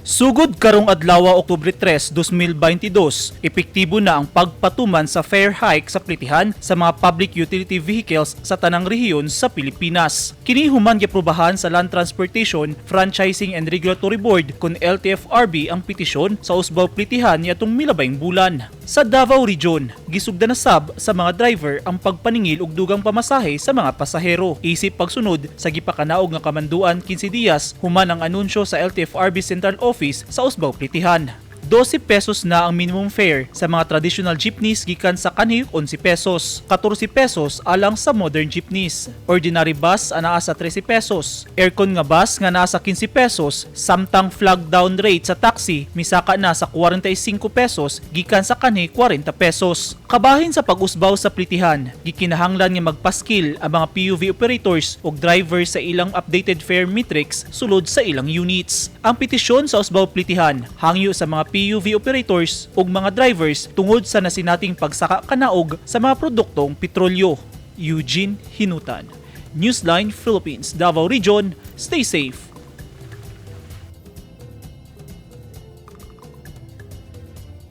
Sugod karong adlaw, Oktubre 3, 2022, epektibo na ang pagpatuman sa fare hike sa plitihan sa mga public utility vehicles sa tanang rehiyon sa Pilipinas. Kini human giaprobahan sa Land Transportation, Franchising and Regulatory Board kon LTFRB ang petisyon sa usbaw plitihan niadtong milabayng bulan. Sa Davao Region, gisugdan na sab sa mga driver ang pagpaningil og dugang pamasahe sa mga pasahero. Isip pagsunod sa gipakanaog nga kamanduan 15 diyas human ang anunsyo sa LTFRB Central Office sa usbaw plitihan. 12 pesos na ang minimum fare sa mga traditional jeepneys gikan sa kanhi 11 pesos. 14 pesos alang sa modern jeepneys. Ordinary bus anaa sa 13 pesos. Aircon nga bus nga naa sa 15 pesos, samtang flag down rate sa taxi misaka na sa 45 pesos gikan sa kanhi 40 pesos. Kabahin sa pag-usbaw sa plitihan, gikinahanglan nga magpaskil ang mga PUV operators ug drivers sa ilang updated fare matrix sulod sa ilang units. Ang petisyon sa usbaw plitihan hangyo sa mga PUV operators ug mga drivers tungod sa nasinating pagsaka kanaog sa mga produktong petrolyo. Eugene Hinutan, Newsline Philippines, Davao Region. Stay safe.